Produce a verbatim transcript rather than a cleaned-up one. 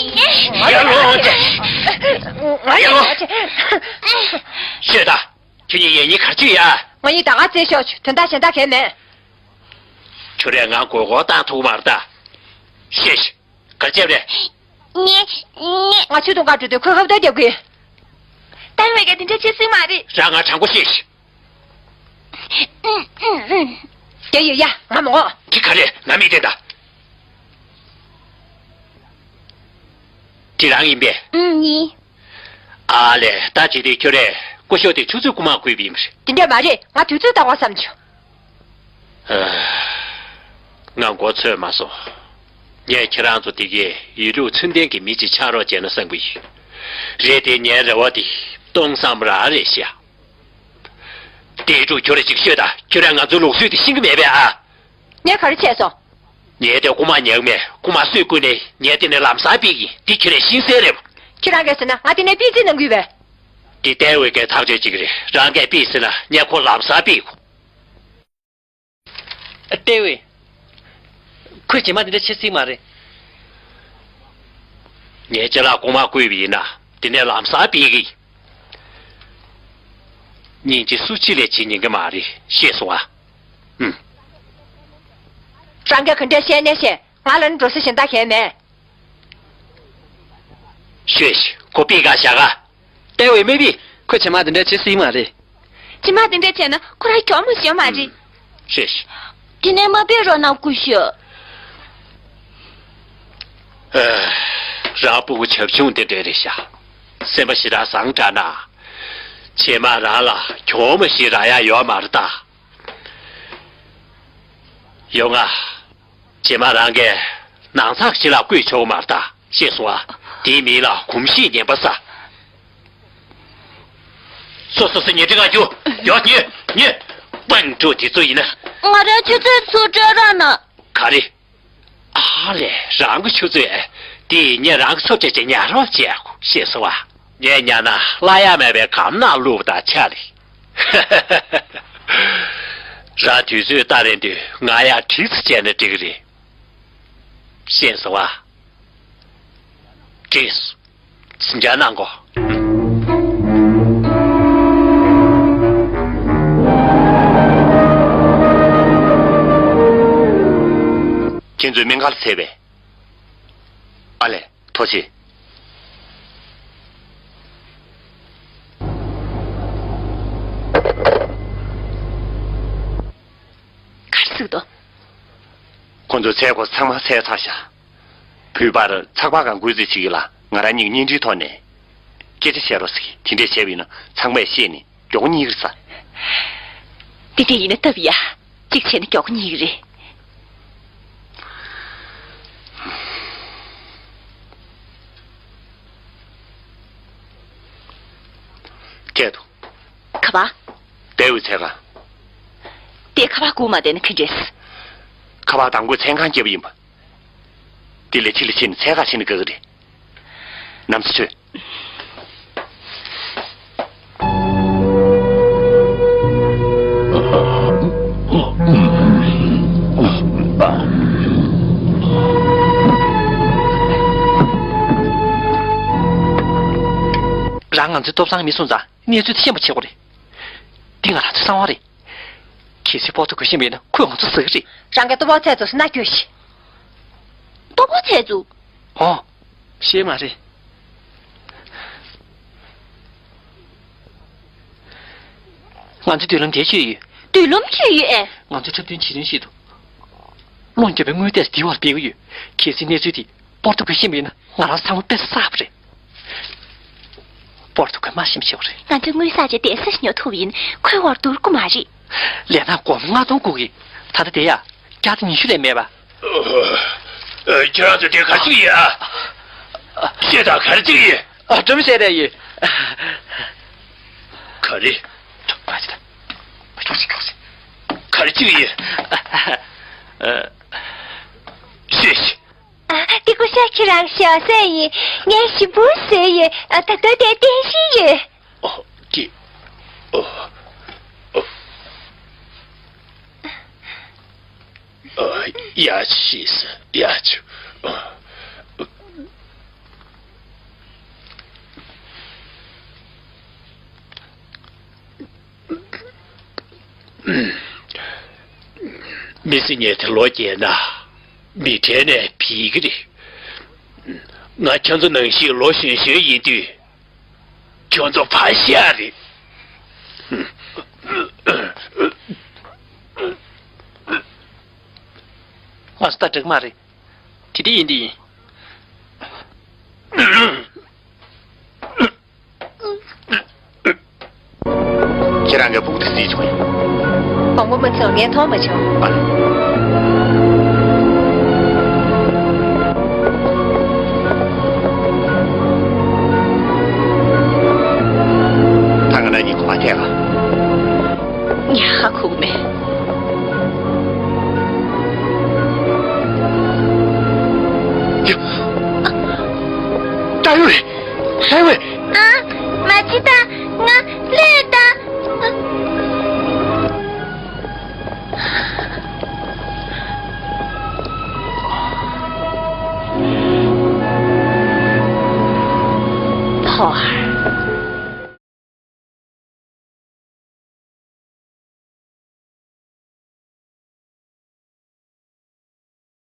ཡར་ལོངས་ཅིག་ང་ཡར་ལོངས་ཅིག་ཤོད་དང་། ཁྱོད་གཉིས་ཡས་གཉིས་གར་ཅིག་ཡ། ང་གཉིས་ད་ག་རྩེ་ཤོག་ཆུ་དོན་དག་གཞན་དག་གས་མེད། ཁྱོད་རས་ང་མགོ་སྐོར་བཏང་ཐུབ་མ་རེད་ད། ཤེས་ཤིག་གར་ཅེབ་རེད། ངས་ངས། ང་ཆུ་དུང་ག་འགྲོ་དུས་ཁོས་ཧབ་ཏོ་རྒྱབ་གི། ཏན་ཝེ་ག་དེ་འདྲ་བྱེད་སྲིད་མ་རེད། རང་ང་དྲང་པོ་ཤེས་ཤིག་ཨུམ་ཨུམ་ཨུམ། རྒྱ་ཡོད་ཡ་ང་མོ། འདི་ག་རེད་ང་མི་བསྟན་ད། འདི་རང་ཡིན་པས། ཨུམ་ཡིན། ཨ་ལས་ད་ཅི་སྟེ་ཁྱོད་རས་སྐུ་ཞབས་དེ་ཆུ་ཚོད་རྐུ་མ་བརྐུས་པ་ཡིན་པ་རེད། དེ་འདྲ་མ་རེད་ང་དུས་ཚོད་བཏང་བ་བསམ་བྱུང་། ང་མགོ་ཚོས་མ་སོང་། ངས་ཁྱེད་རང་ཚོ་དེ་གའི་ཡིན་ལུགས་ཚུལ་ལྡན་གྱི་མི་ཅིག་ཆགས་རོགས་བྱས་ན་བསམ་གྱི་ཡོད། རེད་དེ་ངའི་རེ་བ་དེ་སྟོང་བསམ་རང་རེད་ཤག་དེའི་ཕྲུ་གུ་ཁྱོད་ར་ཅིག་ཤོད་དང་ཁྱོད་རང་ང་ཚོའི་ལུགས་སྲོལ་དེ་ཤེས་ཀྱི་མེད་པས་ཨ། ངས་ག་རེ་བྱས་སོང་། ངས་དེ་རྐུ་མ་ཉར་མེད་རྐུ་མ་སུས་རྐུས་ནས་ངས་དེ་ནས་ལམ་སང་ཕུད་ཀྱི་འདི་ཁྱོད་རས་ཤེས་གསལ་རེད། ཁྱོད་རང་གིས་ཟེར་ན་ང་དེ་ནས་ཕུད་རྩིས་གནང་གི་ཡོད་པས། འདི་ལྟ་བའི་གའི་ཐག་གཅོད་ཅིག་རེད། རང་གིས་ཕུད་ཟེར་ན་ངས་ཁོ་ལམ་སང་ཕུད་དགོས། ལྟ་བས། ཁོས་རྗེས་མ་འདི་འདྲ་བྱེད་སྲིད་མ་རེད། ངས་ཅ་ལག་རྐུ་མ་བརྐུས་པ་ཡིན་ན་དེ་ནས་ལམ་སང་ཕུད་ཀྱི། སྙིང་རྗེ་སུ་གཅིག་ལས་བྱེད་ཉན་གྱི་མ་རེད་ཤེས་སོང་ཨ། ཨུམ། རང་གིས་ག་འདྲ་བཤད་ནས་བཤད་ང་ལ་ནི་འགྲོ་ས་གཞན་དག་གས་མེད། ཤོད་ཤིག་ཁོ་ཕུད་ག་བཞག་ག་ལྟ་བས་མི་ཕུད། ཁོས་རྗེས་མ་འདི་འདྲ་བྱེད་སྲིད་མ་རེད། རྗེས་མ་འདི་འདྲ་བྱས་ན་ཁོ་རང་གྱོག་མོ་ཤོར་མ་རེད། ཤེས་ཤིག་དེ་ནས་མ་ཕུད་རོགས་གནང་སྐུ་ཞབས། ཨ། རང་སྤུ་གུ་བྱབ་ཆུང་དེ་འདྲ་རེད་ཤག་སེམས་པ་ཞེ་དྲག་བཟང་དྲགས་ན། རྗེས་མ་རང་ལ་གྱོག་མོ་ཞིག་རག་ཡག་ཡོད་མ་རེད་ད། ཡོང་ང་། རྗེས་མ་རང་གིས་ནང་ཚགས་ཤིག་ལ་བརྐུས་ཆོག་གི་མ་རེད་ད། ཤེས་སོང་ཨ། དེའི་མིང་ལ་གོམས་གཤིས་ངན་པ་ཟེར། སོ་སོ་སོ་ཉལ་ཁྲི་ཁ་རྒྱུགས། ཡོ་ཉལ་ཉལ། དཔོན་ཕྲུག་དེ་ཚོ་ཡིན་ན། ང་རང་ཆུ་ཚོད་ཚུར་སྤྲོད་རོགས་གནང་། ག་རེ། ཨ་ལས་རང་གི་ཆུ་ཚོད་དེ་ངས་རང་གི་ཚབ་བྱས་བྱས་ཉར་རོགས་བྱས། ཤེས་སོང་ཨ། ངས་ཉར་ན་བརླག་ཡག་མེད་པའི་སྒམ་ནང་བླུགས་པ་དང་ཆ་རེད། རང་དུས་ཚོད་ལྟ་རན་དུས་ང་ཡར་དྲི་ཙམ་བྱས་ན་འགྲིག་གི་རེད། ཤེས་སོང་ཨ། འགྲིགས། ཟིན་བྱ་གནང་གོ། ཁྱེད་ཚོས་སྨན་ཁང་ལ་ཚད་པས། ཨ་ལས། ཐུགས་རྗེ་ཆེ། ག་རེ་ཟེར་འདུག་ཁོ་ཚོས་ཚལ་གོ་ཚང་མ་བསལ་ཚར་ཤག་བོད་པར་ཚགས་པར་གང་འགོད་རྩིས་བྱེད་ཀྱི་ལ་ང་རང་གཉིས་ཀྱི་བརྙན་འཕྲིན་ཐོག་ནས་སྐད་ཆ་བཤད་རོགས་ཟེར་གྱི། དེ་འདྲས་བྱས་པ་ཡིན་ན་ཚང་མས་ཤེས་ནས་མགྱོགས་པོ་རྙེད་ཀྱི་རེད་ས། དེ་འདྲས་ཡིན་ན་སྟབས་ཡག་གཅིག་བྱས་ན་མགྱོགས་པོ་རྙེད་ཀྱི་རེད། སྐད་དུ། བ། བསྡད་ཡོད་ཚད་ག་དེ་ཁ་པར་སྒུག་མ་བསྡད་ན་ག་འདྲས། ཁ་པར་དང་པོ་མཚན་གང་བརྒྱབ་པ་ཡིན་པ། དེ་ལས་ཕྱི་ལ་ཕྱིན་ནས་མཚན་གང་ཕྱིན་ན་དགའ་གི་རེད། ནམ་ཚོད་ཚོད། རང་ང་ཚོའི་ཏོག་ཚང་མི་སོང་ཙང་གནས་ཚུལ་དེ་ཤེས་པ་བྱེད་དགོས་རེད། འདི་ང་རང་ཚོའི་གསང་བ་རེད། གལ་སྲིད་པོ་ཏོ་གོ་ཤེས་མེད་ན་ཁོས་ང་ཚོ་ཟ་གི་རེད། རང་གི་ལྟོ་ཕོག་ཚད་ཚོ་ཟ་ན་སྐྱོ་ཤི། ལྟོ་ཕོག་ཚད་ཚོ། ཨོ། ཤེས་མ་རེད། ང་ཚོ་མདུན་ལམ་དེ་ཆོད་ཡོད། མདུན་ལམ་ཆོད་ཡོད་ཨེ། ང་ཚོ་འཁྲབ་སྟོན་བྱེད་དོན་ཆེད་དུ། རླུང་རྒྱབ་པའི་དངུལ་ཏོག་ཙམ་འདི་བར་སྤེལ་གི་ཡོད། གལ་སྲིད་གནས་ཚུལ་དེ་པོ་ཏོ་གོས་ཤེས་མེད་ན་ང་རང་ཚང་མ་དཔེ་བསགས་པ་རེད། པོ་ཏོ་གོས་མ་ཤེས་མི་ཤེས་པ་རེད། ང་ཚོ་དངུལ་བསགས་བྱས་བསྡད་ས་ཉོ་ཐུབ་ཡིན། ཁོའི་བར་འདུར་དགོས་མ་རེད། ལས་ན་སྒོར་མོ་ལྔ་སྟོང་དགོས་ཀྱི། ད་ལྟ་དེ་ཡ་བརྒྱ་དང་ཉི་ཤུ་ལས་མེད་པ། ཨ། ཁྱེད་རང་ཚོ་དེ་ག་ཅིག་ཡིན་ཨ། ཤེས་དང་ག་རེ་ཅིག་ཡིན། ཨ། སྒྲོམ་བཤད་རེ་ཡིན། ག་རེ། ག་རེ་ཅིག་ཡིན། ཤེས་ཤེས། ཨ། དེ་སྐུ་ཞབས་ཁྱེད་རང་ཞོགས་ཟས་ཡིན། ངས་ཞིམ་པོ་བཟོས་ཡོད། ཨ། ད་དུང་དེ་བསྟན་བཞིན་ཡོད། ཨོ། ཀྱེ། ཨོ། ཨོ། ཨ། ཡ་ཆི་ཟེར་ཡ་ཆུ། ཨ། མི་ཚེ་ཉལ་ཏེ་ལོ་བརྒྱད་ན་མི་གྲལ་ནས་བྲིས་ཀྱི་རེད། ང་ཁྱོད་ཚོ་ནང་བཞིན་ལོ་གཞོན་གཞོན་ཡིན་དུས། ཁྱོད་ཚོ་ཕར་བཞག་རེད། ང་ཚོ་ད་འགྲིག་མ་རེད། དེ་འདྲ་ཡིན་འདི་ཡིན། ཁྱེད་རང་གི་སྤུ་གུ་དེ་བརྩིས་བྱུང་ཡིན། བང་པོ་མ་ཚོར་ངས་མཐོང་མ་བྱུང་། ཨ་ལ། ད་ང་ན་ཉིད་གོ་མ་ཐད་ལ། ངས་ཧ་གོ་གི་མེད། ད་ཡོད་རེད། ད་ཡོད་རེད། ཨ། མ་ཅི་ད།